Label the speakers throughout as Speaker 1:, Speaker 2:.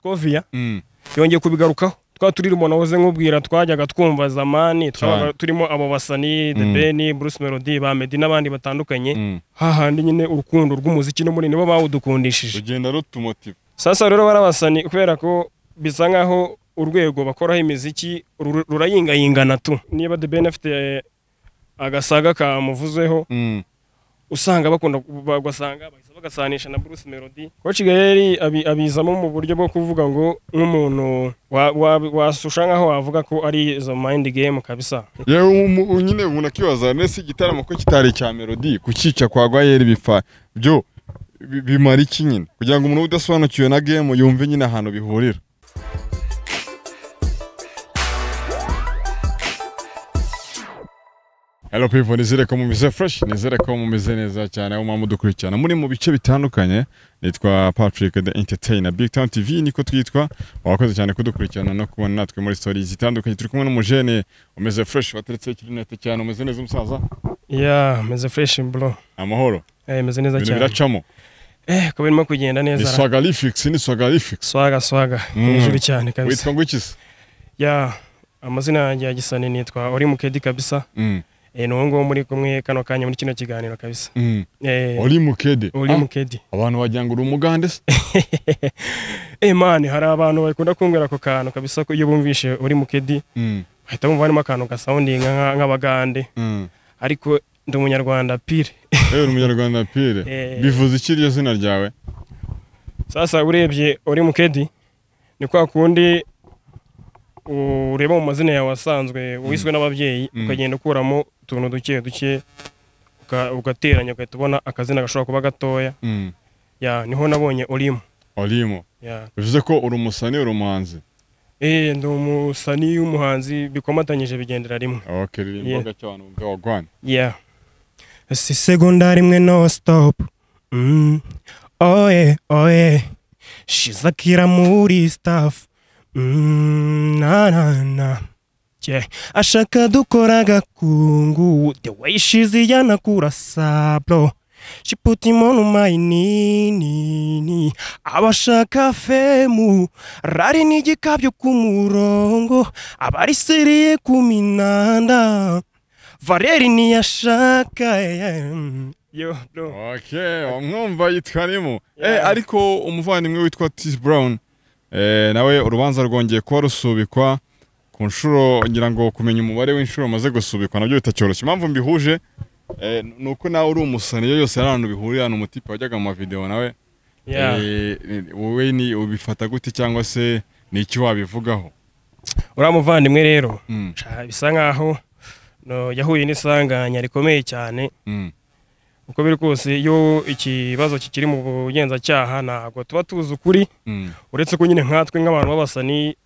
Speaker 1: Scovia yongeye kubigarukaho. Twa turirimo nahoze nkubwira twajyaga twumva zamani twabaga turimo abo basani The Ben, Bruce Melody, ba Meddy n'abandi batandukanye. Hahandi nyine urukundo rw'umuziki no muri nibo bawudukundishije.
Speaker 2: Rugenda rutumotive.
Speaker 1: Sasa rero barabasani kubera ko bisa nkaho urwego bakoraho imiziki rurayingayingana tu. Niba The Ben afite agasaga kamuvuzeho usanga bakunda bagasanga bahise bagasanisha na Bruce Melody. Coach Gael abizamo mu buryo bwo kuvuga ngo nk'umuntu wasusha nkaho wavuga ko ari izo mind game kabisa.
Speaker 2: Yewe nyine umuntu akibaza nese igitaramo ko kitari cya Melody kukica kwa Gael bifa byo bimara iki nyine kugira ngo umuntu udasobanukiwe na game yumve nyine ahantu bihurira. Hello people, nizere ko mumeze fresh, nizere ko mumeze neza cyane aho mudukurikirana muri mu bice bitandukanye. Nitwa Patrick the Entertainer, Big Town TV niko twitwa. Wakoze cyane kudukurikirana no kubona natwe muri stories zitandukanye. Turi kumwe n'umujene umeze fresh wateretse kirinete cyane, umeze neza umusaza?
Speaker 1: Yeah, meze fresh bro.
Speaker 2: Amahoro.
Speaker 1: Meze neza cyane.
Speaker 2: Biracamo.
Speaker 1: Ko birimo kugenda neza.
Speaker 2: Ni swagalifix, ni swagalifix.
Speaker 1: Swaga swaga. Hejuru cyane kabisa.
Speaker 2: Witwa ngo iki se?
Speaker 1: Yeah, amazina yanjye ya Gisani nitwa Ori Mukedi kabisa. No ngo muri kumwe kano kanya muri kino kiganiro kabisa.
Speaker 2: Ori Mukedi.
Speaker 1: Ori Mukedi.
Speaker 2: Abantu wagira ngo uri umugande se?
Speaker 1: Man, hari abantu bakunda kumbwira ako kantu kabisa ko iyo bumvishe Ori Mukedi bahita bumva harimo akantu ga sounding nk'abagande. Ariko ndi umunyarwanda pire.
Speaker 2: Uri umunyarwanda pire. Bivuze iki iryo zina ryawe?
Speaker 1: Sasa urebye Ori Mukedi ni kwa kundi ureba mu mazina yawe asanzwe wiswe n'ababyeyi ukagenda ukuramo utuntu duke duke ugateranya ugahita ubona akazina gashobora kuba gatoya. Ya niho nabonye Olimo.
Speaker 2: Olimo.
Speaker 1: Ya.
Speaker 2: Bivuze ko uri umusani, uri umuhanzi?
Speaker 1: Ndi umusani w'umuhanzi bikomatanyije bigendera rimwe.
Speaker 2: Okay, ririmba gake abantu bumve wagwana.
Speaker 1: Yeah. Si segonda rimwe no stop. Oh yeah, oh yeah. Shizakira muri staff. Na na na. Yeah. Ashaka dukora gakungu. The way she's yana kurasa bro. She put him on my knee. Abashaka femu. Rari nigikabyo kumurongo. Abari seriye kuminanda. Valeri niyashaka. Yo bro.
Speaker 2: Okay, umwumva yitwa Rimo. Ariko umuvandimwe witwa Titi Brown nawe urubanza rwongeye kuba rusubikwa ku nshuro, ngira ngo kumenya umubare w'inshuro maze gusubikwa nabyo bitacyoroshye. Impamvu mbihuje nuko nawe uri umusani, yose ari ahantu bihurira n'umutipe wajyaga mu video nawe. Wowe ni ubifata gute cyangwa se ni iki wabivugaho?
Speaker 1: Uriya muvandimwe rero bisa nkaho yahuye n'isanganya rikomeye cyane. Uko biri kose iyo ikibazo kikiri mu bugenzacyaha ntabwo tuba tuzi ukuri. Uretse ko nyine nkatwe nk'abantu b'abasani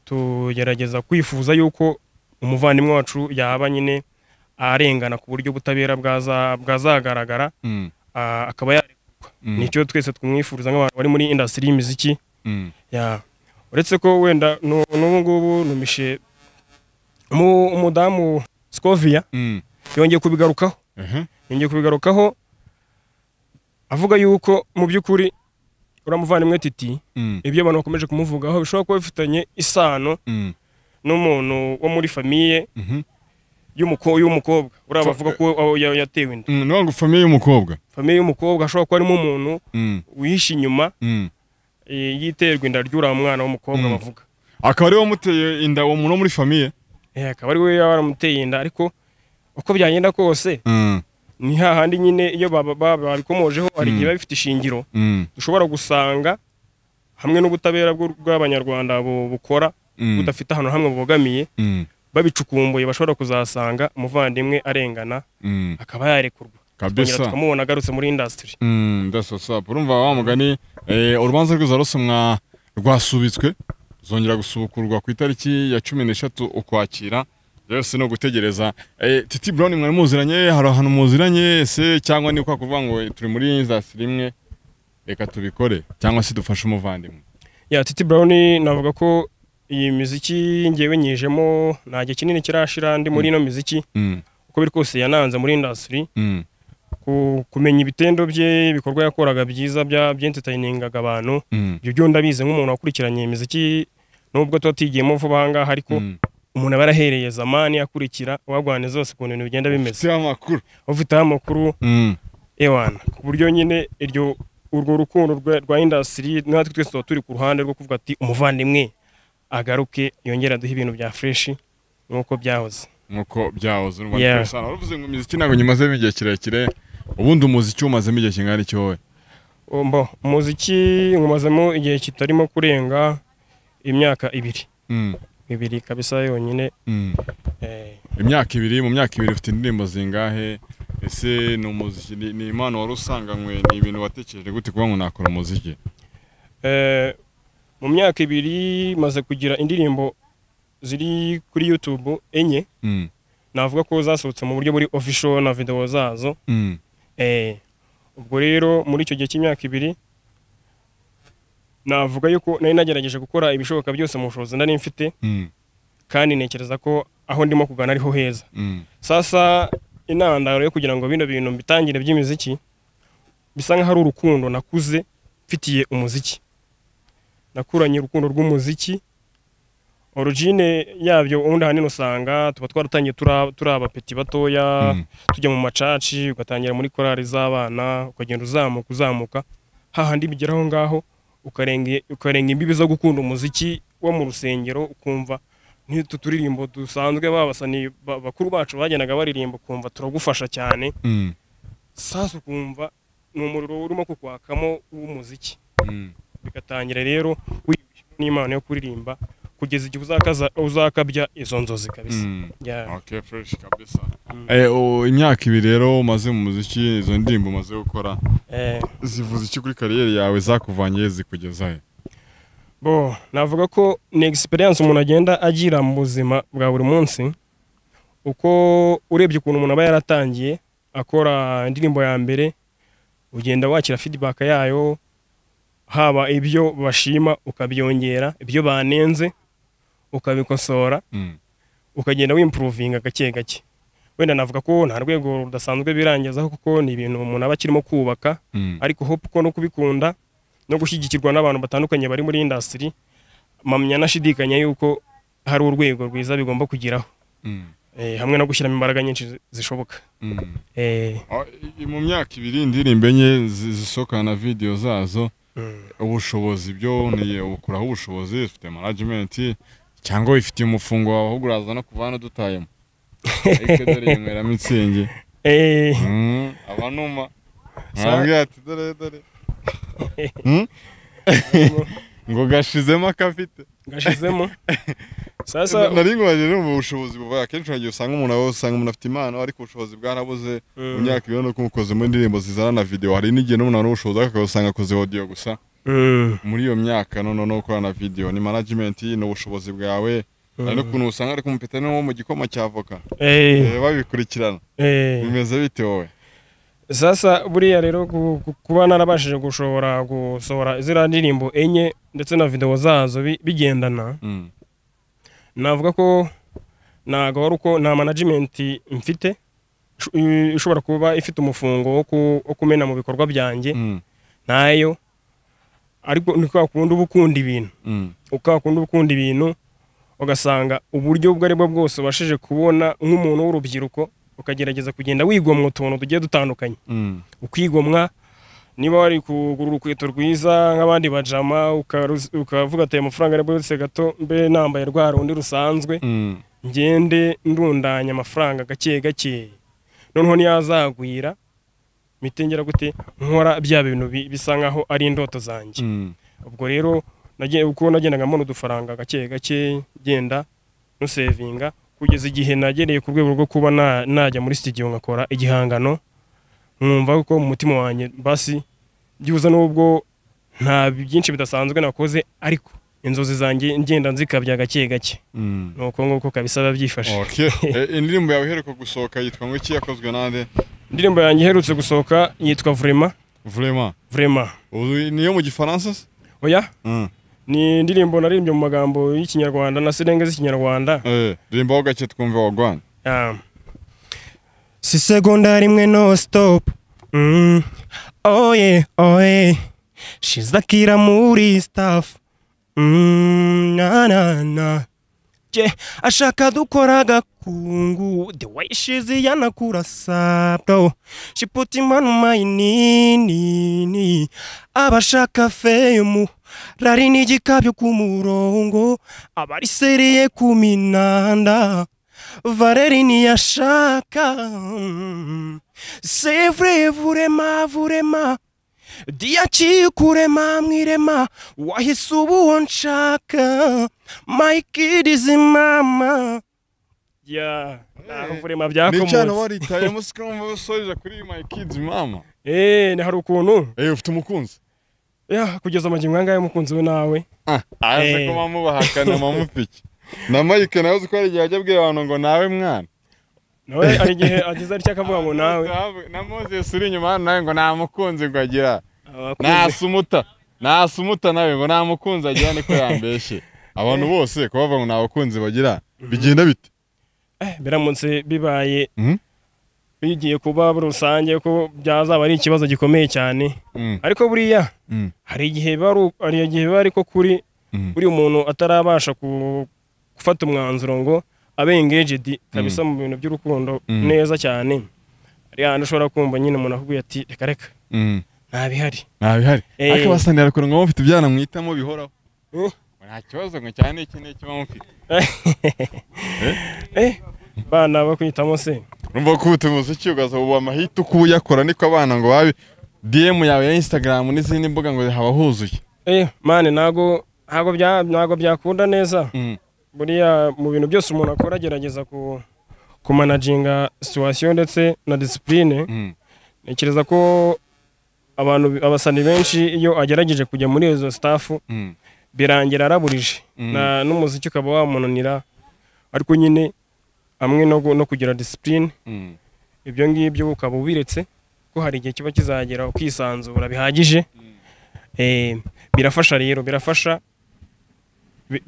Speaker 1: tugerageza kwifuza yuko umuvandimwe wacu yaba nyine arengana ku buryo ubutabera bwazagaragara akaba yarekurwa. Nicyo twese tumwifuriza nk'abantu bari muri industry y'imiziki. Ya uretse ko wenda n'ubu ngubu numishe umudamu Scovia yongeye kubigarukaho. Yongeye kubigarukaho avuga yuko mu by'ukuri uramuvandimwe Titi ibyo abantu bakomeje kumuvugaho bishobora kuba bifitanye isano n'umuntu wo muri famille y'umukobwa. Uriya bavuga ko yatewe inda.
Speaker 2: No ngo famille y'umukobwa.
Speaker 1: Famille y'umukobwa ashobora kuba arimo umuntu wihishe inyuma yiterwa inda ry'uriya mwana w'umukobwa bavuga.
Speaker 2: Akaba ari we wamuteye inda uwo muntu muri famille?
Speaker 1: Akaba ari we waramuteye inda, ariko uko byagenda kose ni hahandi nyine iyo babikomojeho hari igihe bifite ishingiro dushobora gusanga hamwe n'ubutabera bw'abanyarwanda bukora budafite ahantu hamwe bubogamiye, babicukumbuye bashobora kuzasanga umuvandimwe arengana akaba yarekurwa
Speaker 2: kabisa,
Speaker 1: tukamubona agarutse muri industry.
Speaker 2: That's what's up. Urumva wa mugani urubanza rw'iza rusomwa rwasubitswe zongera gusubukurwa ku itariki ya 13 Ukwakira. Byose no gutegereza. Titi Brown mwari muziranye, hari ahantu muziranye se cyangwa ni kwa kuvuga ngo turi muri industry imwe reka tubikore cyangwa se dufashe umuvandimwe?
Speaker 1: Ya Titi Brown navuga ko iyi muziki ngewe nyijemo nta gihe kinini kirashira ndi muri ino muziki. Uko biri kose yananze muri industry. Kumenya ibitendo bye, ibikorwa yakoraga byiza by'entertainingaga abantu. Ibyo byo ndabizi nk'umuntu wakurikiranye imiziki, nubwo tuba tutigiyemo vuba aha ngaha, ariko umuntu aba yarahereye zamani akurikira wagwane zose ukuntu ibintu bigenda bimeze. Ufiteho amakuru ewana, ku buryo nyine iryo urwo rukundo rwa industry natwe twese tuba turi ku ruhande rwo kuvuga ati umuvandimwe agaruke yongera aduhe ibintu bya fresh nk'uko byahoze.
Speaker 2: Nk'uko byahoze. Urumva uvuze ngo imiziki ntabwo nyimazemo igihe kirekire, ubundi umuziki umazemo igihe kingana iki wowe?
Speaker 1: Mbo umuziki nkumazemo igihe kitarimo kurenga imyaka 2. 2 kabisa yonyine.
Speaker 2: Imyaka 2, mu myaka 2 ufite indirimbo zingahe? Ese ni umuziki ni impano wari usanganywe, ni ibintu watekereje gute kuba ngo nakora umuziki?
Speaker 1: Mu myaka 2 maze kugira indirimbo ziri kuri YouTube 4. Navuga ko zasohotse mu buryo buri official na video zazo. Ubwo rero muri icyo gihe cy'imyaka 2 navuga yuko nari nagerageje gukora ibishoboka byose mu bushobozi nari mfite, kandi ntekereza ko aho ndimo kugana ariho heza. Sasa intandaro yo kugira ngo bino bintu bitangire by'imiziki bisa nkaho ari urukundo nakuze mfitiye umuziki. Nakuranye urukundo rw'umuziki. Origine yabyo ubundi ahanini usanga tuba twaratangiye turi abapeti batoya, tujya mu macaci, ugatangira muri korali z'abana, ukagenda uzamuka uzamuka hahandi bigeraho ngaho ukarenga imbibi zo gukunda umuziki wo mu rusengero, ukumva nk'utu turirimbo dusanzwe babasani bakuru bacu bagendaga baririmba, ukumva turagufasha cyane. Sasa ukumva ni umuriro urimo kukwakamo w'umuziki. Bigatangira rero n'imana yo kuririmba kugeza igihe uzakabya izo nzozi kabisa.
Speaker 2: Okay, fresh kabisa. Imyaka 2 rero umaze mu muziki, izo ndirimbo umaze gukora zivuze iki kuri kariyeri yawe, zakuvanye zikugeza he?
Speaker 1: Bo navuga ko ni experience umuntu agenda agira mu buzima bwa buri munsi. Uko urebye ukuntu umuntu aba yaratangiye akora indirimbo ya mbere, ugenda wakira feedback yayo, haba ibyo bashima ukabyongera, ibyo banenze ukabikosora, ukagenda wimprovinga gake gake. Wenda navuga ko nta rwego rudasanzwe birangizaho, kuko ni ibintu umuntu aba akirimo kubaka, ariko hope ko no kubikunda no gushyigikirwa n'abantu batandukanye bari muri industry, mpamya nashidikanya yuko hari urwego rwiza bigomba kugiraho, hamwe no gushyiramo imbaraga nyinshi zishoboka.
Speaker 2: Mu myaka 2 indirimbo 4 zisohoka na video zazo, ubushobozi byo ni ukuraho ubushobozi, ufite management cyangwa wifitiye umufungo wawe, ahubwo uraza no kuvana dutayemo. Ariko dore inywera mitsingi. Abanuma mwambwiye ati dore dore ngo gashizemo akafite
Speaker 1: gashizemo. Sasa
Speaker 2: nari ngwaje no mu bushobozi buva akenshi nagiye usanga umuntu aho usanga umuntu afite impano ariko ubushobozi bwarabuze. Mu myaka 2 no kumukoze mu ndirimbo zizana na video, hari n'igihe n'umuntu ari ubushobozi akabusanga akoze audio gusa. Muri iyo myaka none no gukora na video ni management n'ubushobozi bwawe, hari n'ukuntu usanga ari kumupeta no mu gikoma cya avoka babikurikirana. Bimeze bite wowe?
Speaker 1: Sasa buriya rero kuba narabashije gushobora gusohora ziriya ndirimbo 4 ndetse na video zazo bigendana, navuga ko ntago ari uko nta management mfite ishobora kuba ifite umufungo wo kumena mu bikorwa byanjye, nayo ariko ni kwa kundi uba ukunda ibintu, ukakunda ukunda ibintu ugasanga uburyo ubwo ari bwo bwose ubashije kubona nk'umuntu w'urubyiruko, ukagerageza kugenda wigomwa utuntu tugiye dutandukanye. Ukigomwa niba wari kugura urukweto rwiza nk'abandi bajama, ukavuga ati amafaranga ari bose gato mbe nambaye rwa rundi rusanzwe, ngende ndundanya amafaranga gake gake, noneho niyazagwira mitengera gute nkora bya bintu bisa nkaho ari indoto zanjye. Ubwo rero nagiye uko nagendaga mbona udufaranga gake gake genda nusevinga kugeza igihe nagereye ku rwego rwo kuba najya muri studio ngakora igihangano, nkumva ko mu mutima wanjye basi byibuza nubwo nta byinshi bidasanzwe nakoze, ariko inzozi zanjye ngenda nzikabya gake gake. Nuko nguko kabisa babyifashe.
Speaker 2: Okay. Indirimbo yawe iheruka gusohoka yitwa ngo iki, yakozwe nande?
Speaker 1: Indirimbo yanjye iherutse gusohoka yitwa Vraiment.
Speaker 2: Vraiment.
Speaker 1: Vraiment.
Speaker 2: Niyo mu Gifaransa se?
Speaker 1: Oya. Ni indirimbo naririmbye mu magambo y'Ikinyarwanda na sirenge z'Ikinyarwanda.
Speaker 2: Ririmba gake twumve wagwana.
Speaker 1: Si segonda rimwe no stop, Oh yeah, oh yeah. She's the kid muri staff. Na na na. Je, ashaka dukora gakungu. The way she's yana kurasa bro. She put him on my knee, knee, knee. Abashaka fame. Rari n'igikabyo ku murongo. Abari seriye ku minanda. Valeri ntiyashaka. C'est vrai, vurema, vurema. Diyaciye kurema mwirema. Wahise uba uwo nshaka. My kid is mama. Yeah, naho vurema
Speaker 2: Ni cyane
Speaker 1: byakomotse.
Speaker 2: Waritayemo sikumva usoje kuri my kids mama.
Speaker 1: Ni hari ukuntu.
Speaker 2: Ufite umukunzi?
Speaker 1: Yeah, kugeza amagingo aya ngaya umukunzi we nawe.
Speaker 2: Aze ko mubahakana mamupiki na Mike nawe uzi ko hari igihe ajya abwira abantu ngo nawe mwana.
Speaker 1: Nawe hari igihe agize atya akavuga ngo nawe.
Speaker 2: Na Moses uri inyuma hano nawe ngo nta mukunzi ngo agira.
Speaker 1: Abakunzi.
Speaker 2: Nasumuta nawe ngo nta mukunzi agira, niko yambeshye. Abantu bose ko bavuga ngo nta bakunzi bagira, bigenda bite?
Speaker 1: Biramutse bibaye
Speaker 2: Mhm.
Speaker 1: bigiye kuba rusange ko byazaba ari ikibazo gikomeye cyane. Ariko buriya hari igihe biba ariko kuri buri umuntu atarabasha gufata umwanzuro ngo abe engaged kabisa mu bintu by'urukundo neza cyane. Hari ahantu ushobora kumva nyine umuntu akubwiye ati reka reka, nta bihari.
Speaker 2: Nta bihari. Ariko basanira kure ngo mufite ibyana mwitamo bihoraho. Nta kibazo ngo cyane iki n'iki muba mufite.
Speaker 1: Bana bakwitamo se?
Speaker 2: Urumva ko ufite umuziki ugaza ubu amahita uko uyakora, niko abana ngo babi DM yawe ya Instagram n'izindi mbuga ngo haba huzuye.
Speaker 1: Man, ntago byakunda neza. Buriya mu bintu byose umuntu akora agerageza ku kumanaginga situation ndetse na discipline. Ntekereza ko abantu abasani benshi iyo agerageje kujya muri izo stuff birangira araburije na n'umuziki ukaba wamunanira, ariko nyine amwe no kugira discipline ibyo ngibyo ukaba ubiretse ko hari igihe kiba kizagera ukisanzura bihagije. Birafasha rero, birafasha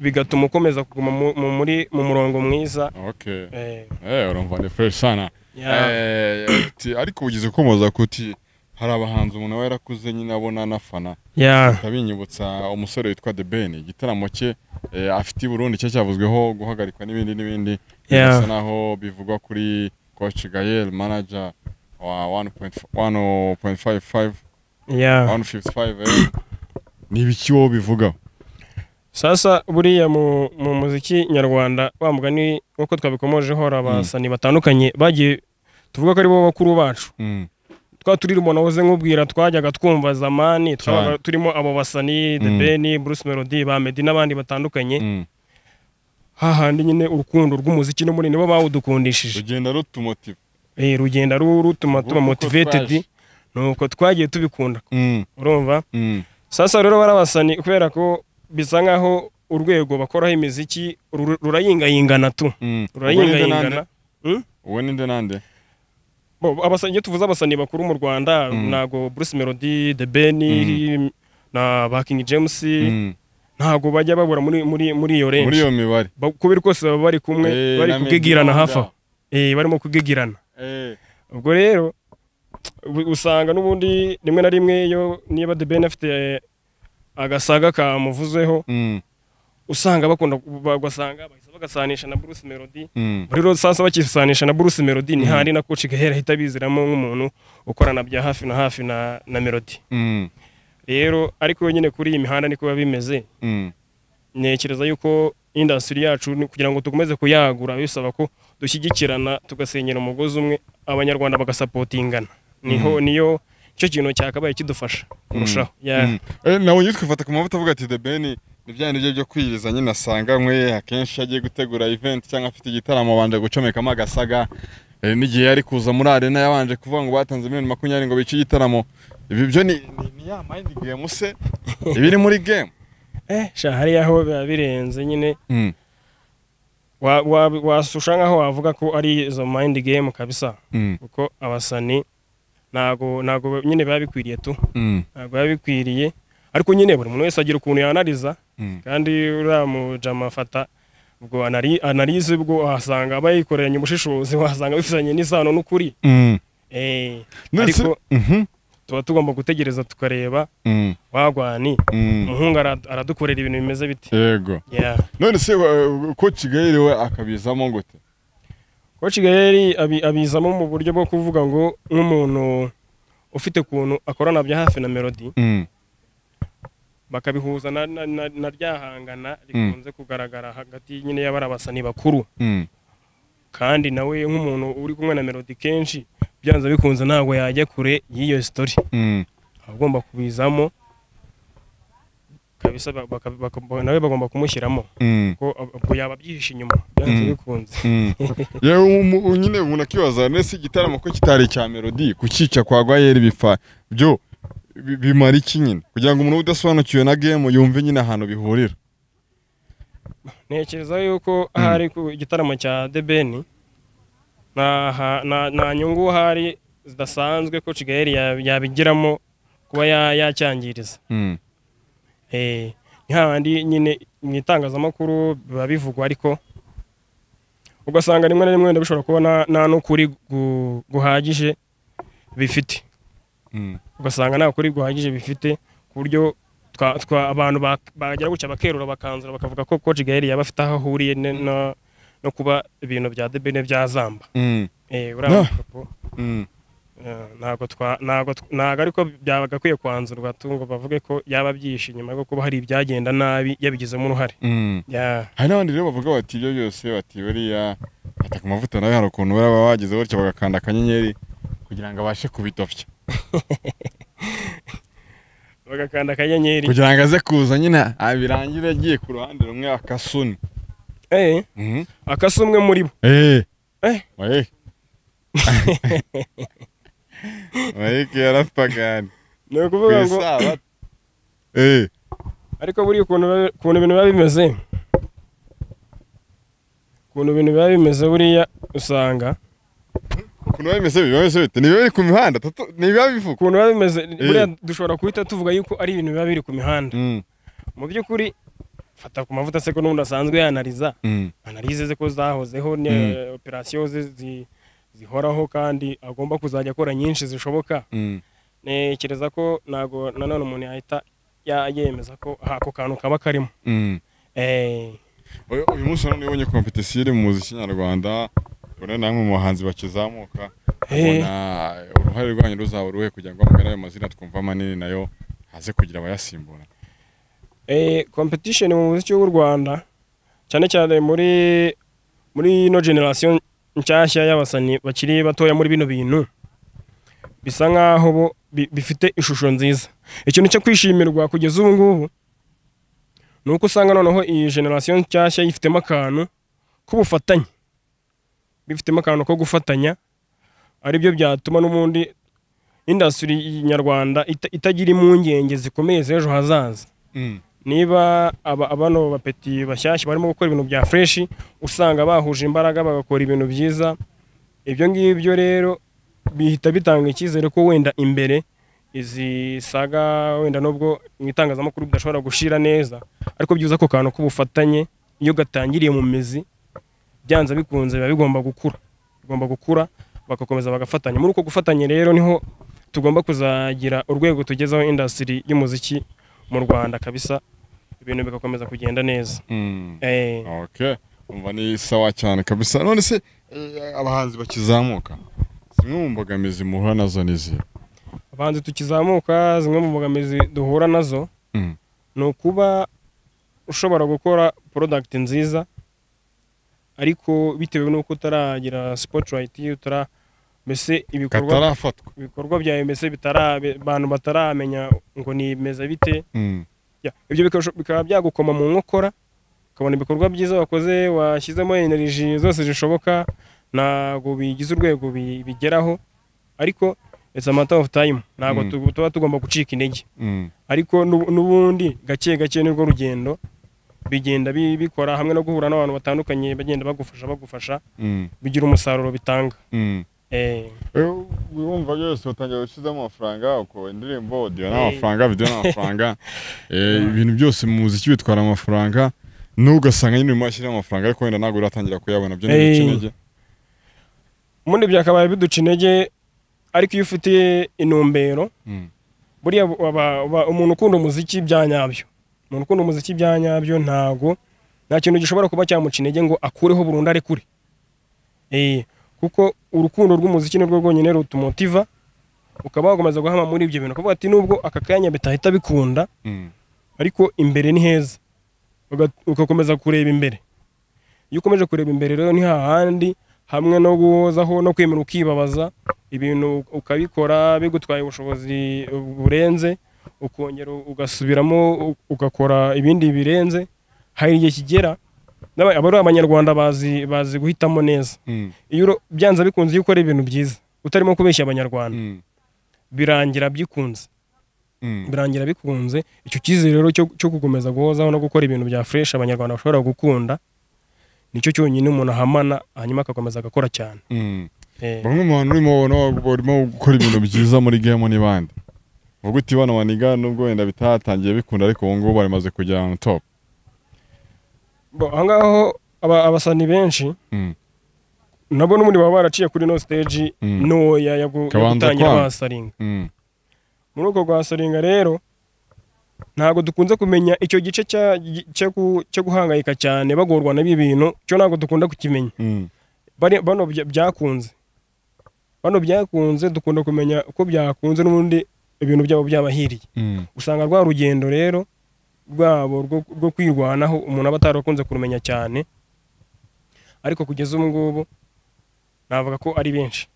Speaker 1: bigatuma ukomeza kuguma mu murongo mwiza.
Speaker 2: Okay. Urumva ni fresh sana.
Speaker 1: Yeah.
Speaker 2: Ariko ugize komoza kuti hari abahanzi umuntu aba yarakuze nyine abona anafana. Kabinyibutsa umusore witwa The Ben, igitaramo cye afite i Burundi cye cyavuzweho guhagarikwa n'ibindi n'ibindi. Bisa naho bivugwa kuri Coach Gael, manager wa 1.1.55 155. Ni ibiki wowe bivugaho?
Speaker 1: Sasa buriya mu muziki nyarwanda wa mugani nkuko twabikomojeho hari abasani batandukanye bagiye tuvuga ko ari bo bakuru bacu. Twa turimo nahoze nkubwira twajyaga twumva zamani twabaga turimo abo basani The Ben, Bruce Melody, ba Meddy n'abandi batandukanye. Hahandi nyine urukundo rw'umuziki no muri nibo bawudukundishije.
Speaker 2: Rugenda rutumotiva.
Speaker 1: Rugenda rutuma tuba motivated nuko twagiye tubikunda. Urumva? Sasa rero barabasani kubera ko bisa nkaho urwego bakoraho imiziki rurayingayingana tu. Rurayingayingana.
Speaker 2: Uwo ninde nande?
Speaker 1: Bo abasani iyo tuvuze abasani bakuru mu Rwanda nago Bruce Melody, The Ben na ba King James ntago bajya babura muri iyo range.
Speaker 2: Muri iyo mibare.
Speaker 1: Kubera kose baba bari kumwe bari kugigirana hafa. Barimo kugigirana. Ubwo rero usanga n'ubundi rimwe na rimwe iyo niba The Ben afite agasaga kamuvuzeho usanga bakunda bagasanga bahise bagasanisha na Bruce Melody. Rero sasa bakisanisha na Bruce Melody ni handi na Coach Gael ahita biziramo nk'umuntu ukorana bya hafi na hafi na Melody. Rero ariko nyine kuri iyi mihanda niko bimeze. Ntekereza yuko industry yacu kugira ngo tukomeze kuyagura bisaba ko dushyigikirana tugasenyera umugozi umwe, abanyarwanda bagasapotingana. Niho niyo cyo kintu cyakabaye kidufasha kurushaho.
Speaker 2: Nawe yitwifata ku mavuta avuga ati The Ben ni bya nibyo byo kwiriza nyine asanga mwe akenshi agiye gutegura event cyangwa afite igitaramo abanje gucomekamo agasaga. N'igihe yari kuza muri arena yabanje kuvuga ngo batanze miliyoni 20 ngo bice igitaramo. Ibi byo ni ya mind game se ibiri muri game.
Speaker 1: Sha hariya aho biba birenze nyine. Wasusha nkaho wavuga ko ari izo mind game kabisa. Kuko abasani ntago nyine biba bikwiriye tu. Ntago biba bikwiriye ariko nyine buri muntu wese agira ukuntu yanaliza. Kandi uriya mujama afata ubwo analize ubwo wasanga abayikoreranye ubushishozi wasanga bifitanye n'isano n'ukuri. Ariko tuba tugomba gutegereza tukareba wagwani umuhungu aradukorera ibintu bimeze bite.
Speaker 2: Yego. None se Coach Gael we akabizamo gute?
Speaker 1: Coach Gael abizamo mu buryo bwo kuvuga ngo nk'umuntu ufite kuntu akorana bya hafi na Melody, bakabihuza na ryahangana rikunze kugaragara hagati nyine y'abarabasani bakuru. Kandi nawe nk'umuntu uri kumwe na Melody kenshi byanze bikunze ntabwo yajya kure y'iyo story. Agomba kubizamo kabisa, nawe bagomba kumushyiramo ko ubwo yaba byihishe inyuma byanze bikunze.
Speaker 2: Yewe nyine umuntu akibaza nese igitaramo ko kitari cya Melody kukica kwa Gael bifa byo bimara iki nyine kugira ngo umuntu udasobanukiwe na game yumve nyine ahantu bihurira.
Speaker 1: Ntekereza yuko hari ku gitaramo cya The Ben na nyungu hari zidasanzwe ko Gael yabigiramo kuba yacyangiriza. Ni handi nyine mu itangazamakuru biba bivugwa, ariko ugasanga rimwe na rimwe wenda bishobora kuba nta n'ukuri guhagije bifite. Ugasanga nta kuri guhagije bifite ku buryo abantu bagera gutya bakerura bakanzura bakavuga ko Coach Gael yaba afite aho ahuriye no kuba ibintu bya The Ben byazamba. Ntabwo ariko byagakwiye kwanzurwa ngo bavuge ko yaba byishe inyuma yo kuba hari ibyagenda nabi yabigizemo uruhare.
Speaker 2: Hari n'abandi rero bavuga bati ibyo byose bati buriya ataka amavuta nawe hari ukuntu baba bagize gutya bagakanda akanyenyeri kugira ngo abashe kubidofya.
Speaker 1: Bagakanda akanyenyeri
Speaker 2: kugira ngo aze kuza nyine abirangire agiye ku ruhande rumwe akasuni.
Speaker 1: Akasumwe muri bo.
Speaker 2: Mike yarapagani.
Speaker 1: Ni ukuvuga ngo ariko buri ukuntu ibintu biba bimeze, ukuntu ibintu biba bimeze buriya usanga
Speaker 2: ukuntu biba bimeze biba bimeze bite? Ni biba biri ku mihanda, ni biba bivuga
Speaker 1: ukuntu biba bimeze buriya dushobora guhita tuvuga yuko ari ibintu biba biri ku mihanda. Mu by'ukuri fata ku mavuta se ko n'ubundi asanzwe yanariza, analize ze ko zahozeho ni operation ze zihoraho kandi agomba kuzajya akora nyinshi zishoboka. Ntekereza ko ntago nanone umuntu yahita yemeza ko ako kantu kaba karimo.
Speaker 2: Uyu munsi none ubonye competition iri mu muziki nyarwanda, ubona namwe mu bahanzi bakizamuka, ubona uruhare rwanyu ruzaba uruhe kugira ngo amagana ayo mazina twumva manini nayo haze kugira abayasimbura?
Speaker 1: Competition mu muziki w'u Rwanda cyane cyane muri ino generation nshyashya y'abasani bakiri batoya muri bino bintu bisa nkaho bo bifite ishusho nziza. Ikintu cyo kwishimirwa kugeza ubu ngubu nuko usanga noneho iyi generation nshyashya yifitemo akantu k'ubufatanye, bifitemo akantu ko gufatanya, aribyo byatuma n'ubundi industry nyarwanda itagira impungenge zikomeye z'ejo hazaza. Niba abano bapeti bashyashya barimo gukora ibintu bya fresh, usanga bahuje imbaraga bagakora ibintu byiza. Ibyo ngibyo rero bihita bitanga icyizere ko wenda imbere izi saga wenda nubwo mu itangazamakuru bidashobora gushira neza, ariko byiza ko kantu k'ubufatanye iyo gatangiriye mu mizi byanze bikunze biba bigomba gukura, bigomba gukura bagakomeza bagafatanya. Muri uko gufatanya rero niho tugomba kuzagira urwego tugezaho industry y'umuziki mu Rwanda kabisa, ibintu bigakomeza kugenda neza.
Speaker 2: Okay, umva ni sawa cyane kabisa. None se abahanzi bakizamuka zimwe mu mbogamizi muhura nazo ni izihe?
Speaker 1: Abahanzi tukizamuka zimwe mu mbogamizi duhura nazo ni ukuba ushobora gukora product nziza ariko bitewe n'uko utaragira spotlight, utara mbese ibikorwa byawe mbese abantu bataramenya ngo ni meze bite. Ibyo bikaba byagukoma mu nkokora, ukabona ibikorwa byiza wakoze washyizemo energy zose zishoboka ntago bigize urwego bigeraho, ariko it's a matter of time, ntago tuba tugomba gucika intege. Ariko n'ubundi gake gake nirwo rugendo bigenda bikora, hamwe no guhura n'abantu batandukanye bagenda bagufasha bigira umusaruro bitanga.
Speaker 2: Wumva byose utangira gushyizamo amafaranga, uko indirimbo audio n'amafaranga, video n'amafaranga, ibintu byose mu muziki bitwara amafaranga, n'ugasanga nyine urimo ashyira amafaranga ariko wenda ntabwo uratangira kuyabona, byo ni ibice intege.
Speaker 1: Ubundi byakabaye biduca intege Ariko iyo ufite intumbero, buriya umuntu ukunda umuziki bya nyabyo, umuntu ukunda umuziki bya nyabyo ntago nta kintu gishobora kuba cyamuca intege ngo akureho burundu arekure. Kuko urukundo rw'umuziki nirwo rwonyine rutumotiva ukaba wakomeza guhama muri ibyo bintu, ukavuga ati nubwo aka kanya bitahita bikunda ariko imbere ni heza, ugakomeza kureba imbere. Iyo ukomeje kureba imbere rero ni hahandi hamwe no guhozaho no kwemera ukibabaza, ibintu ukabikora bigutwaye ubushobozi burenze, ukongera ugasubiramo ugakora ibindi birenze. Hari igihe kigera abari abanyarwanda bazi guhitamo neza. Iyo byanze bikunze iyo ukora ibintu byiza utarimo kubeshya abanyarwanda, birangira byikunze. Birangira bikunze. Icyo cyizere rero cyo gukomeza guhozaho no gukora ibintu bya fresh abanyarwanda bashobora gukunda, nicyo cyonyine umuntu ahamana, hanyuma akakomeza agakora cyane.
Speaker 2: Bamwe mu bantu urimo gukora ibintu byiza muri game ni bande? Uvuga uti bano baniga nubwo wenda bitatangiye bikunda ariko ubu ngubu barimaze kugera on top.
Speaker 1: Bo ahangaho abasani benshi nabo n'ubundi baba baraciye kuri no stage ntoya ya gutangira basaringa. Muri uko gwasaringa rero ntago dukunze kumenya icyo gice cyo guhangayika cyane bagorwa na bintu, cyo ntago dukunda kukimenya. Bano byakunze, bano byakunze dukunda kumenya uko byakunze n'ubundi ibintu byabo byabahiriye. Usanga rwa rugendo rero rwabo rwo kwirwanaho umuntu aba atarakunze kurumenya cyane, ariko kugeza ubu ngubu navuga ko ari benshi.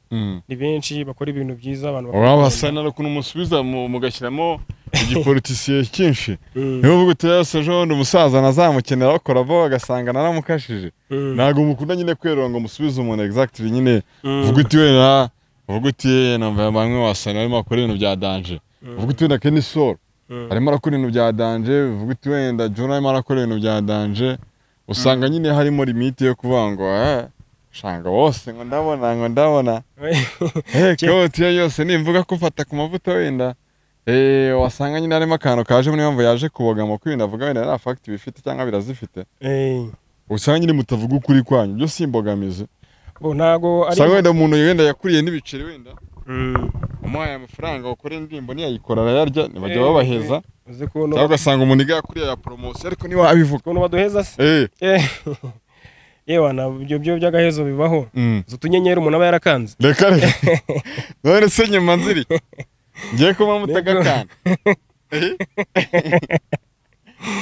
Speaker 1: Ni benshi bakora ibintu byiza abantu
Speaker 2: bakora. Ukuntu musubiza mugashyiramo igipolitisiye cyinshi. Niyo uvuga uti yose ejo bundi umusaza nazamukenera bakora bo bagasanga naramukashije. Ntabwo mukunda nyine kwerura ngo musubize umuntu exactly nyine. Uvuga uti wenda, uvuga uti numva bamwe wasana barimo bakora ibintu bya danger. Uvuga uti wenda Kenny Sol arimo arakora ibintu bya danger, uvuga uti wenda John arimo arakora ibintu bya danger. Usanga nyine harimo limite yo kuvuga ngo shanga wose ngo ndabona koti yose nimvuga ko mfata ku mavuta wenda wasanga nyine harimo akantu kaje muri mpamvu yaje kubogama kwinda avuga wenda nta fact bifite cyangwa birazifite. Usanga nyine mutavuga ukuri kwanyu byo simbogamize.
Speaker 1: Bo ntago ari
Speaker 2: usanga wenda umuntu wenda yakuriye n'ibiceri wenda umuhaye amafaranga ukora indirimbo ntiyayikora arayarya ntibajya babaheza. Cyangwa ugasanga umuntu yakuriye ya promotion ariko niba abivuga
Speaker 1: ukuntu baduheza se. Yewe na ibyo byo by'agahezo bibaho. Zo tunyenyeri umuntu aba yarakanze.
Speaker 2: Reka reka. None se nyuma nziri. Ngiye kuma mutagakana.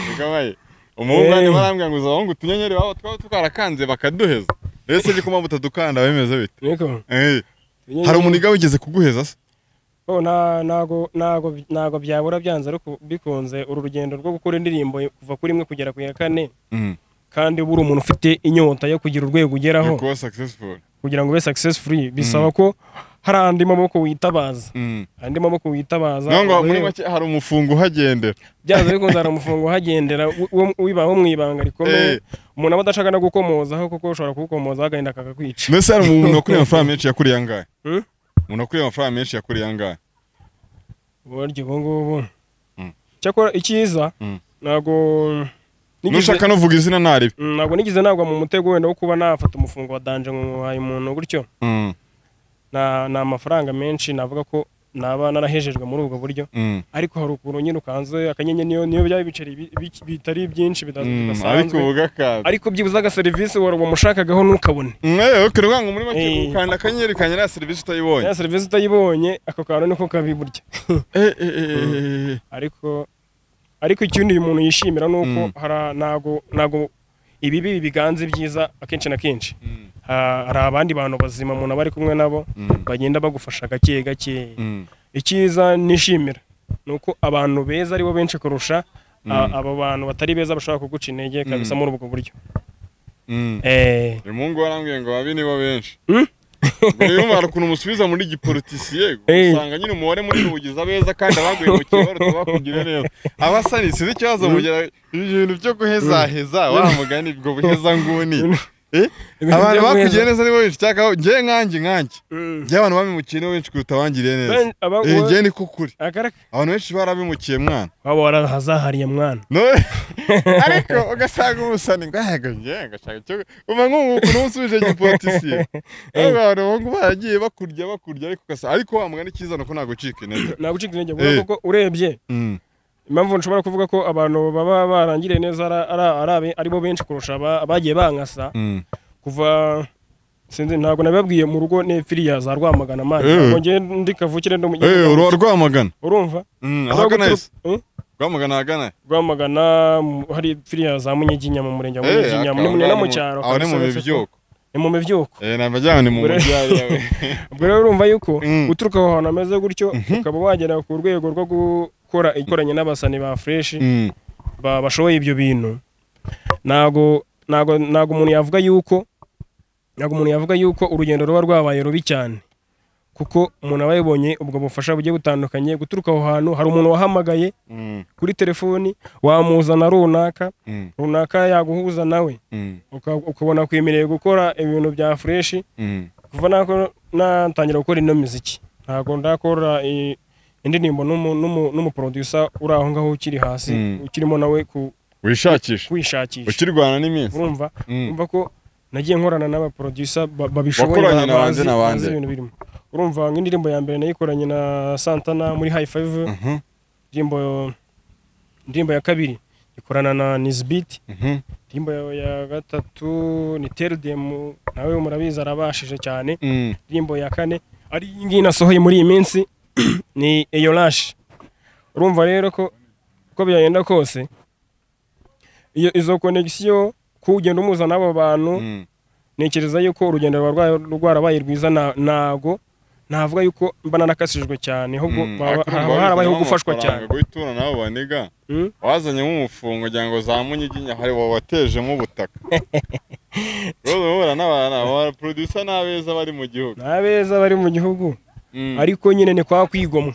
Speaker 2: Reka baye. Umuhungu ni barambwira ngo uzabonga utunyenyeri babo twaba twarakanze bakaduheza. Ese ndi kuma mutadukanda bemeze bite?
Speaker 1: Niko.
Speaker 2: Hari umuniga wigeze kuguheza se?
Speaker 1: Oh nago byabura byanze ariko bikunze uru rugendo rwo gukora indirimbo kuva kuri imwe kugera ku ya kane. Kandi buri umuntu ufite inyota yo kugira urwego ugeraho kugira ngo ube successful bisaba ko hari andi maboko witabaza. Andi maboko witabaza
Speaker 2: ngo muri make hari umufungo uhagendera.
Speaker 1: Byanze bikunze hari umufungo uhagendera wibaho mu ibanga rikomeye umuntu aba adashaka no gukomozaho kuko ushobora kugukomoza agenda akakwica.
Speaker 2: Mbese hari umuntu wakuriye amafaranga menshi yakuriye angahe? Umuntu wakuriye amafaranga menshi yakuriye angahe?
Speaker 1: Buryo ubu ngubu cyakora icyiza ntago
Speaker 2: nushaka no vuga izina naribi.
Speaker 1: Ntabwo nigeze nagwa mu mutego wenda wo kuba nafata umufungo wa danger ngo umuntu gutyo. Na amafaranga menshi navuga ko naba narahejejwe muri ubwo buryo. Ariko hari ukuntu nyine ukanze akanyenye niyo byaba ibiceri bitari byinshi bidasanzwe. Ariko byibuze aga service wari umushakagaho ntukabone.
Speaker 2: Okay rwango muri make ukanda akanyenyeri kanyera service utayibonye.
Speaker 1: Ya service utayibonye ako kantu niko kabiburya. Ariko ikindi uyu muntu yishimira nuko nago ibibi biganze byiza akenshi na kenshi. Hari abandi bantu bazima umuntu bari kumwe nabo bagenda bagufasha gake gake. Icyiza nishimira nuko abantu beza ari bo benshi kurusha abo bantu batari beza bashobora kuguca intege kabisa muri ubwo buryo.
Speaker 2: Mungu arambwiye ngo babi nibo benshi. Ngo hari ukuntu umusubiza muri gipolitisiye usanga nyine umubare muri ubugiza beza kandi abaguye mu kibaro tubakugira neza. Abasani sizi ikibazo mugera ibintu byo guhezaheza wa mugani ubwo buheza nguni. Abantu bakugiriye neza nibo benshi cyangwa njye nkanjye njye abantu babimukiye nibo benshi kuruta abangiriye neza. Njye ni kukuri abantu benshi barabimukiye mwana,
Speaker 1: waba warahazahariye mwana.
Speaker 2: Ariko ugasanga umusani ngo yego njye ngashaka icyo umva nk'ubu ukuntu gipolitisiye abantu ngo baragiye bakurya ariko ugasa ariko wa mugani cyiza nuko ntago ucika intege.
Speaker 1: Ntago ucika intege kuko urebye impamvu nshobora kuvuga ko abantu baba barangiriye neza ari bo benshi kurusha abagiye bankasa kuva sinzi ntago nababwiye mu rugo ne firiya za Rwamagana mani ntabwo ngiye ndi kavukire ndo
Speaker 2: uruwa Rwamagana
Speaker 1: urumva
Speaker 2: ahagana ese Rwamagana ahagana
Speaker 1: Rwamagana hari firiya za Munyiginya mu murenge wa Munyiginya no mu cyaro
Speaker 2: aho ni mu mivyuko
Speaker 1: ni mu mivyuko
Speaker 2: nabajyana ni mu mujyi.
Speaker 1: Ubwo rero urumva yuko uturuka aho hantu ameze gutyo ukaba wagera ku rwego rwo gukora ikoranye n'abasani ba fresh bashoboye ibyo bintu ntago umuntu yavuga yuko urugendo ruba rwabaye rubi cyane kuko umuntu aba yabonye ubwo bufasha bugiye butandukanye guturuka aho hantu hari umuntu wahamagaye kuri telefoni wamuzana runaka runaka yaguhuza nawe ukabona kwemereye gukora ibintu bya fresh. Kuva nako natangira gukora ino muziki ntago ndakora indirimbo n'umuproducer uri aho ngaho ukiri hasi ukirimo nawe
Speaker 2: wishakisha ukirwana n'iminsi
Speaker 1: urumva ko nagiye nkorana n'abaproducer babishoboye bazi ibintu birimo. Urumva nk'indirimbo ya mbere nayikoranye na Santana muri High Five, indirimbo ya kabiri ikorana na Nizbeat, indirimbo ya gatatu ni Teldem nawe murabizi arabashije cyane, indirimbo ya kane ari ngiyi nasohoye muri iyi minsi ni Eyolash. Urumva rero ko uko byagenda kose iyo izo connection kugenda umuza n'abo bantu ntekereza yuko urugendo rwarabaye rwiza nago navuga yuko mba narakasijwe cyane ahubwo harabayeho gufashwa cyane.
Speaker 2: Guhitura nabo banega wazanye nk'umufungo kugira ngo za Munyiginya hari watejemo ubutaka. Rero n'abana ba producer n'abeza bari mu gihugu
Speaker 1: n'abeza bari mu gihugu ariko nyine ni kwa kwigomwa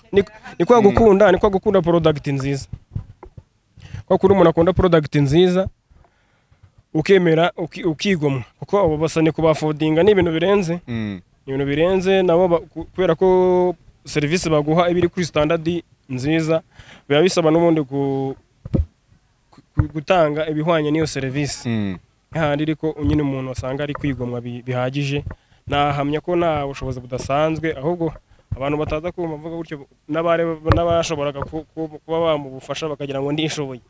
Speaker 1: ni kwa gukunda ni kwa gukunda product nziza kwa kuri umuntu akunda product nziza ukemera ukigomwa kuko abo basane kubafodinga ni ibintu birenze ibintu birenze nabo kubera ko service baguha ibiri kuri standard nziza biba bisaba n'ubundi gutanga ibihwanye n'iyo service handi ariko nyine umuntu asanga ari kwigomwa bihagije. Nahamya ko nta bushobozi budasanzwe ahubwo abantu bataza kumva mvuga gutyo n'abashoboraga kuba bamubufasha bakagira ngo ndishoboye.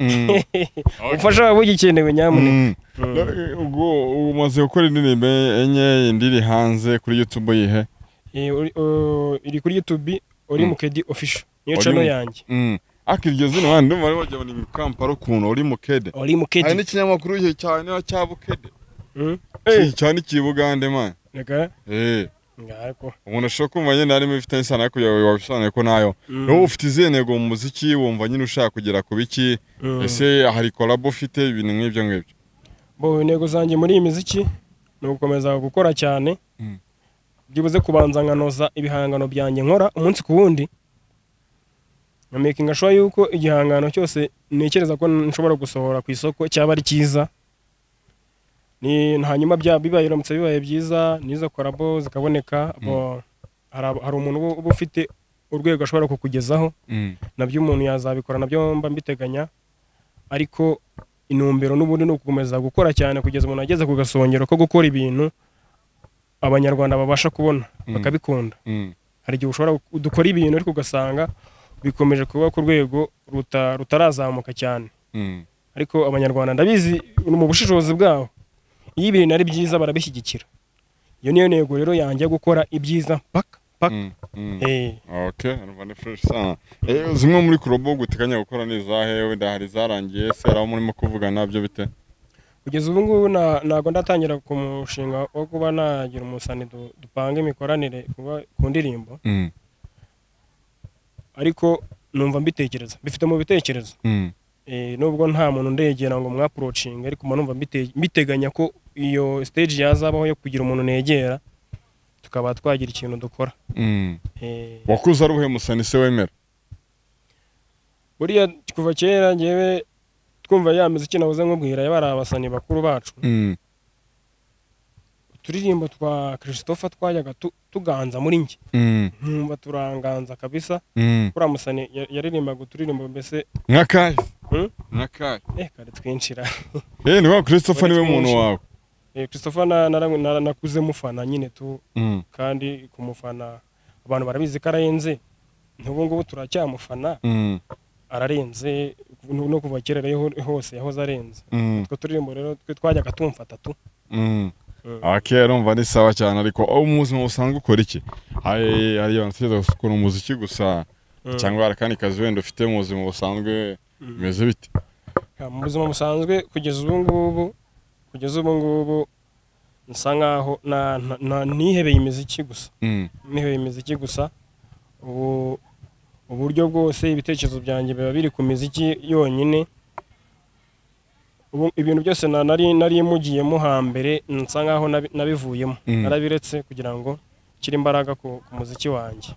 Speaker 1: Ubufasha bugikenewe nyamuneka.
Speaker 2: Ubwo umaze gukora indirimbo enye indiri hanze kuri YouTube yihe?
Speaker 1: Iri kuri YouTube uri Mukedi official niyo channel yanjye.
Speaker 2: Ariko iryo zina wandi ndumva ari wajya ni Kampala ukuntu uri Mukede.
Speaker 1: Uri Mukedi.
Speaker 2: Hari n'ikinyamakuru cye cyane cya Bukede. Cyane kibugande man.
Speaker 1: Neka?
Speaker 2: Ngariko. Umuntu ashobora kumva nyine harimo ifite isano ariko wabisobanuye ko nayo. Wowe ufite izihe ntego mu muziki wumva nyine ushaka kugera ku biki? Ese hari collab ufite ibintu nk'ibyo ngibyo?
Speaker 1: Bo intego zanjye muri iyi muziki ni ugukomeza gukora cyane. Byibuze kubanza nkanoza ibihangano byanjye nkora umunsi ku wundi. Na making sure yuko igihangano cyose ntekereza ko nshobora gusohora ku isoko cyaba ari cyiza. Ni hanyuma bibaye biramutse bibaye byiza nizo collab zikaboneka hari umuntu uba ufite urwego ashobora kukugezaho nabyo umuntu yazabikora nabyo mba mbiteganya ariko intumbero n'ubundi ni ugukomeza gukora cyane kugeza umuntu ageze ku gasongero ko gukora ibintu abanyarwanda babasha kubona bakabikunda. Hari igihe ushobora dukora ibintu ariko ugasanga bikomeje kuba ku rwego rutarazamuka cyane ariko abanyarwanda ndabizi mu bushishozi bwabo iyo ibintu ari byiza barabishyigikira. Iyo niyo ntego rero yanjye gukora ibyiza paka paka.
Speaker 2: Okay, urumva ni fresh sana. Zimwe muri kurobo guteganya gukora ni izahe wenda hari zarangiye se aho murimo kuvuga nabyo bite?
Speaker 1: Kugeza ubu ngubu ntago ndatangira ku mushinga wo kuba nagira umusani dupanga imikoranire ku ndirimbo ariko numva mbitekereza bifite mu bitekerezo nubwo nta muntu ndegera ngo mwaapproaching ariko numva mbiteganya ko iyo stage yazabaho yo kugira umuntu negera tukaba twagira ikintu dukora.
Speaker 2: Wakuze ari uhe musani se wemera?
Speaker 1: Buriya kuva kera ngewe twumva ya muziki nahoze nkubwira yabari abasani bakuru bacu. Uturirimbo twa Christopher twajyaga tuganza muri njye, nkumva turanganza kabisa. Uriya musani yaririmbaga uturirimbo mbese
Speaker 2: nk'akahe? Nk'akahe?
Speaker 1: Kare twinshira.
Speaker 2: Ni wa Christopher niwe muntu wawe?
Speaker 1: Christopher nakuze mufana nyine tu, kandi kumufana abantu barabizi ko ararenze, n'ubu ngubu turacyamufana, ararenze no kuva kera hose yahoze arenze. Utwo turirimbo rero twe twajyaga tumfata tu.
Speaker 2: Okay, urumva ni sawa cyane. Ariko mu buzima busanzwe ukora iki? Hari abantu batekereza gukora umuziki gusa, cyangwa hari akandi kazi wenda ufite mu buzima busanzwe, bimeze bite?
Speaker 1: Mu buzima busanzwe kugeza ubu ngubu nsa nkaho nihebeye imiziki gusa. Nihebeye imiziki gusa. Ubu uburyo bwose ibitekerezo byanjye biba biri ku miziki yonyine. Ubu ibintu byose nari mugiyemo hambere nsa nkaho nabivuyemo, narabiretse kugira ngo kiri imbaraga ku muziki wanjye.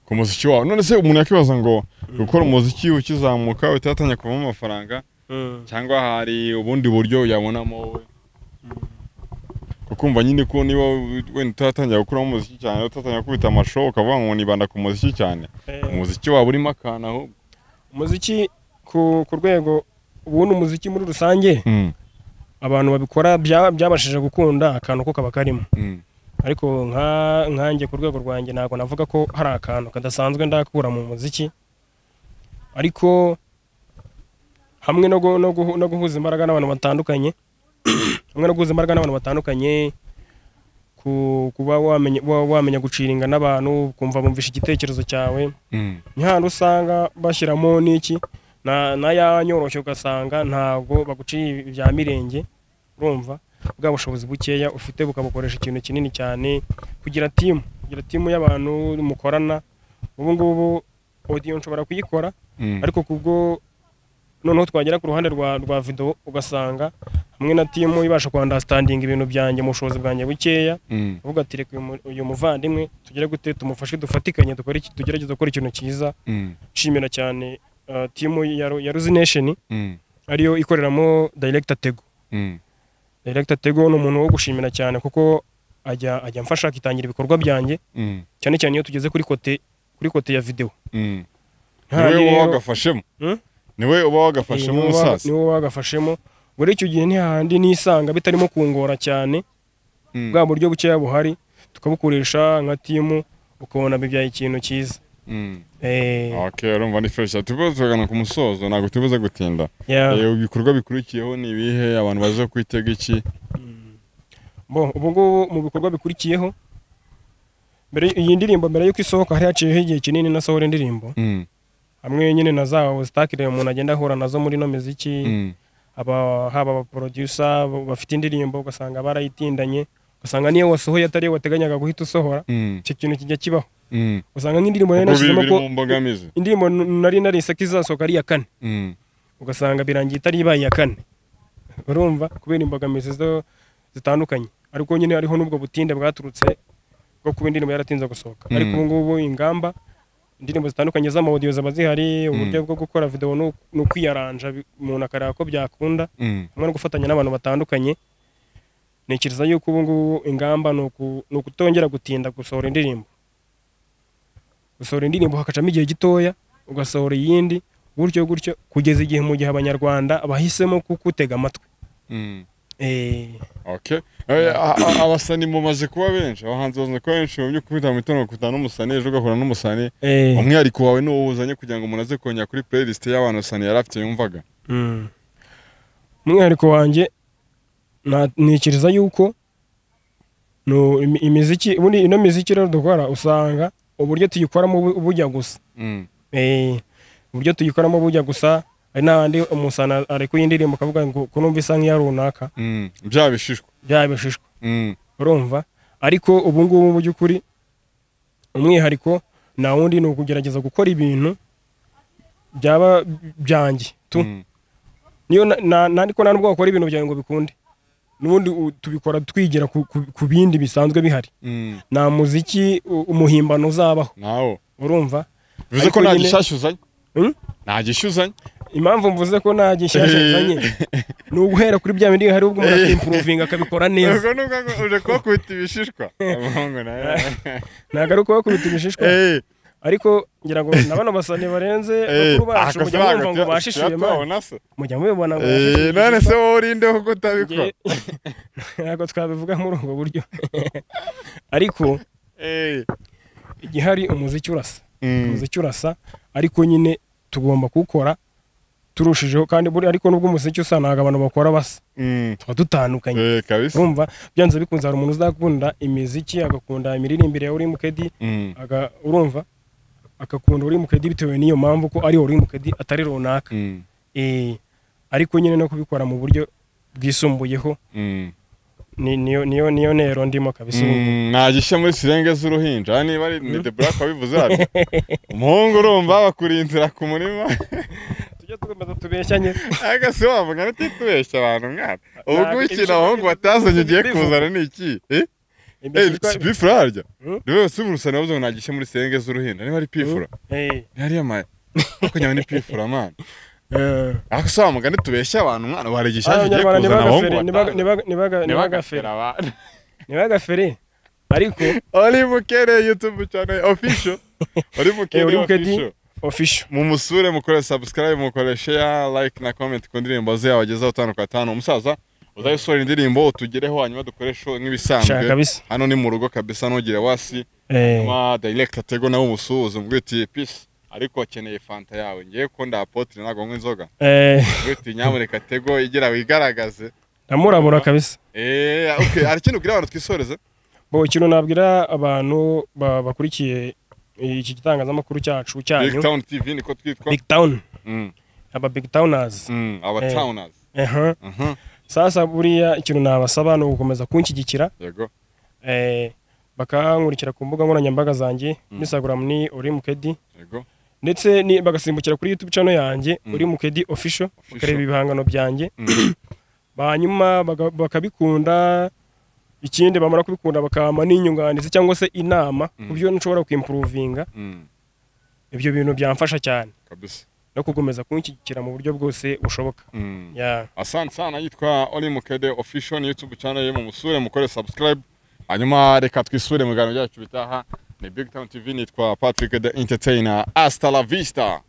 Speaker 2: Ku muziki wawe. None se umuntu yakibaza ngo gukora umuziki ukizamuka utatangiye kuvamo amafaranga, cyangwa hari ubundi buryo yabonamo wowe? Kukumva nyine ko niba wenda utatangiye gukora umuziki cyane, utatangiye kubita amashow, ukavuga ngo nibanda ku muziki cyane, umuziki wawe urimo akana ahubwo.
Speaker 1: Umuziki ku rwego ubundi umuziki muri rusange abantu babikora byabashije gukunda akantu ko kaba karimo. Ariko nkanjye ku rwego rwanjye ntabwo navuga ko hari akantu kadasanzwe ndakura mu muziki, ariko hamwe no guhuza imbaraga n'abantu batandukanye, kuba wamenya guciringa n'abantu, kumva bumvisha igitekerezo cyawe. Ni handi usanga bashyiramo n'iki na yanyoroshye, ugasanga ntabwo baguciye ibya mirenge, urumva bwa bushobozi bukeya ufite bukabukoresha ikintu kinini cyane. Kugira team y'abantu mukorana. Ubu ngubu audio nshobora kuyikora, ariko kubwo noneho twagera ku ruhande rwa video ugasanga hamwe na team ibasha ku understanding ibintu byanjye mu bushobozi bwanjye bukeya, uvuga ati reka uyu muvandimwe tugere gute tumufashe dufatikanye dukore iki, tugerageze gukora ikintu cyiza. Nshimira cyane team ya Ruzi Nation ariyo ikoreramo Director Tego. Director Tego ni umuntu wo gushimira cyane kuko ajya amfasha akitangira ibikorwa byanjye, cyane cyane iyo tugeze kuri kote ya video.
Speaker 2: Niwe wagafashemo? Niwe uba wagafashemo umusaza?
Speaker 1: Niwe wagafashemo. Muri icyo gihe ntihandi nisanga bitarimo kungora cyane, bwa buryo bukeya buhari tukabukoresha nka team, ukabona bibyaye ikintu cyiza.
Speaker 2: Okay, urumva ni fresh. Tugana ku musozo, ntabwo tubuze gutinda. Ibikorwa bikurikiyeho ni ibihe? Abantu baje kwitega iki?
Speaker 1: Bo ubu ngubu mu bikorwa bikurikiyeho, mbere iyi ndirimbo mbere yuko isohoka hari haciyeho igihe kinini nasohora indirimbo, hamwe nyine na za obstacle umuntu agenda ahura nazo muri no muziki, haba aba producer bafite indirimbo ugasanga barayitindanye, ugasanga niyo wasohoye atari wateganyaga guhita usohora. Icyo kintu kijya kibaho. Usanga nk'indirimbo nari nashyizemo ko indirimbo nari narise ko izasohoka ari iya kane, ugasanga birangiye itari ibaye iya kane, urumva kubera imbogamizi zitandukanye. Ariko nyine hariho n'ubwo butinde bwaturutse bwo kuba indirimbo yaratinze gusohoka. Ariko ubu ngubu ingamba, indirimbo zitandukanye z'amaudio zaba zihari, uburyo bwo gukora video no kwiyaranja umuntu akareba ko byakunda, hamwe no gufatanya n'abantu batandukanye. Ntekereza yuko ubu ngubu ingamba ni ukutongera gutinda gusohora indirimbo. Gusohora indirimbo hakacamo igihe gitoya, ugasohora iyindi gutyo gutyo kugeza igihe mu gihe abanyarwanda bahisemo kukutega amatwi.
Speaker 2: Okay. Abasani mumaze kuba benshi, abahanzi bamaze kuba benshi mu by'ukuri mitono kutana n'umusani, ejo ugahura n'umusani. Umwihariko wawe ni uwuzanye kugira ngo umuntu aze kongera kuri playlist y'abantu sani yarafite yumvaga.
Speaker 1: Umwihariko wanjye ntekereza yuko no imiziki, ubundi ino miziki rero dukora usanga uburyo tuyikoramo bujya gusa. Uburyo tuyikoramo bujya gusa, hari n'abandi umusana ari kuyindirimbo kavuga ngo kunumva isa nk'iya runaka.
Speaker 2: Bya bishishwa.
Speaker 1: Bya bishishwa. Urumva? Ariko ubu ngubu mu by'ukuri umwihariko na wundi ni ukugerageza gukora ibintu byaba byanjye tu. Niyo nandiko nta nubwo wakora ibintu byawe ngo bikunde. Nubundi tubikora twigira ku bindi bisanzwe bihari. Nta muziki umuhimbano uzabaho.
Speaker 2: Nawo.
Speaker 1: Urumva?
Speaker 2: Bivuze ko nta gishyashya uzanye? Nta gishyushya uzanye?
Speaker 1: Impamvu mvuze ko nta gishyashya nzanye ni uguhera kuri bya bindi, hari ubwo umuntu akimprovinga akabikora neza.
Speaker 2: Ubwo nubwo uje kubakubita ibishishwa, abahungu nawe.
Speaker 1: Ntabwo ari ukubakubita ibishishwa, ariko ngira ngo na bano basani barenze bakuru bacu mujya mwumva ngo bashishuye man, mujya mubibona ngo bashishuye.
Speaker 2: None se wowe urinde kuko utabikora?
Speaker 1: Ntabwo twabivuga muri ubwo buryo, ariko igihari umuziki urasa, umuziki urasa, ariko nyine tugomba kuwukora turushijeho. Kandi buri ariko nubwo umuziki usa, ntabwo abantu bakora basa, tuba dutandukanye. Urumva byanze bikunze hari umuntu uzakunda imiziki, agakunda imiririmbire ya Uri Mukedi, urumva agakunda Uri Mukedi bitewe n'iyo mpamvu ko ari Uri Mukedi atari runaka. Ariko nyine no kubikora mu buryo bwisumbuyeho niyo ntero ndimo kabisa.
Speaker 2: Nta gishya muri sirenge z'uruhinja, niba ari ni The Black wabivuze hano, umuhungu urumva bakurinzira ku murima.
Speaker 1: Tujye tugomba tubeshyanye.
Speaker 2: Aga se wavuga ntitubeshya abantu mwana, ubwo ikintu abahungu batazanye ugiye kuzana ni iki? Pifura harya rero si urusana bavuze ngo nta gishya muri sirenge z'uruhinja, niba ari pifura hariya maye ariko nyama ni pifura man. Ariko se wa mugani tubeshya abantu mwana, wari igishyashya ugiye kuzana abahungu?
Speaker 1: Ntibagafere, ntibagafere, ariko
Speaker 2: Uri Mukere YouTube channel official, Uri Mukere official
Speaker 1: official.
Speaker 2: Mumusure, mukore subscribe, mukore share, like na comment ku ndirimbo ze yabagezaho tano kwa tano. Umusaza uzayisora indirimbo utugereho, hanyuma dukore show nk'ibisanzwe. Hano ni mu rugo kabisa, ntugire wasi. Ma director Tego nawe umusuhuze, umubwire uti peace, ariko akeneye fanta yawe, ngiye ko nda apotre ntabwo nywa inzoga. Uti nyamuneka Tego igira wigaragaze.
Speaker 1: Ndamurabura kabisa.
Speaker 2: Okay, hari ikintu ubwira abantu twisoreze?
Speaker 1: Bo, ikintu nabwira abantu bakurikiye iki gitangazamakuru cyacu cyanyu,
Speaker 2: Big Town TV niko twitwa.
Speaker 1: Big Town, aba Big Towners.
Speaker 2: Aba Towners.
Speaker 1: Sasa buriya ikintu nabasaba ni ugukomeza kunshyigikira, bakankurikira ku mbuga nkoranyambaga zanjye, Instagram ni Uri Mukedi, ndetse ni bagasimbukira kuri YouTube channel yanjye, Uri Mukedi Official, bakareba ibihangano byanjye, hanyuma bakabikunda. Ikindi, bamara kubikunda bakampa n'inyunganizi cyangwa se inama ku byo nshobora kwimprovinga. Ibyo bintu byamfasha cyane no gukomeza kunshyigikira mu buryo bwose bushoboka. Yeah.
Speaker 2: Asante sana, yitwa Oli Mukede Official ni YouTube channel ye, mu musure mukore subscribe. Hanyuma reka twisure mu biganiro byacu bitaha. Ni Big Town TV, nitwa Patrick the Entertainer. Hasta la vista.